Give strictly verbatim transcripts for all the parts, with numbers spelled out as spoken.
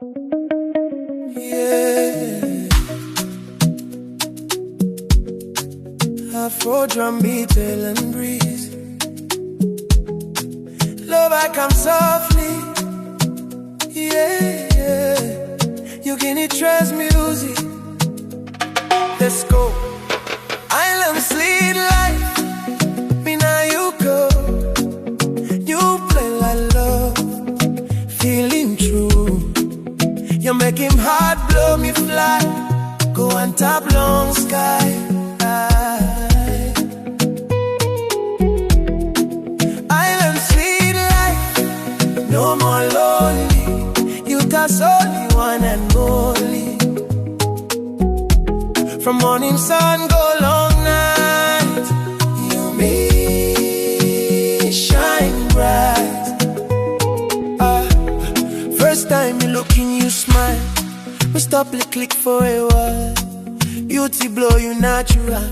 Yeah. Afro drum beat, Ellen Breeze. Love, I come softly. Yeah, yeah. You give me trance music. Let's go. Island sweet life. Me now you go. You play like love. Feeling true. You make him heart blow me fly. Go on top long sky. Island sweet life, no more lonely. You touch only one and only. From morning sun go long night, you me shine bright. Ah, first time me looking you smile, we stop the click for a while. Beauty blow you natural,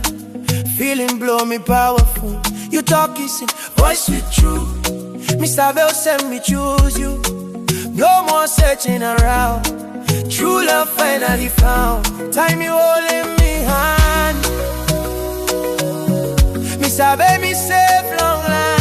feeling blow me powerful. You talk is voice with true. Me save send me choose you. No more searching around. True love finally found. Time you holding me hand. Me save me safe long life.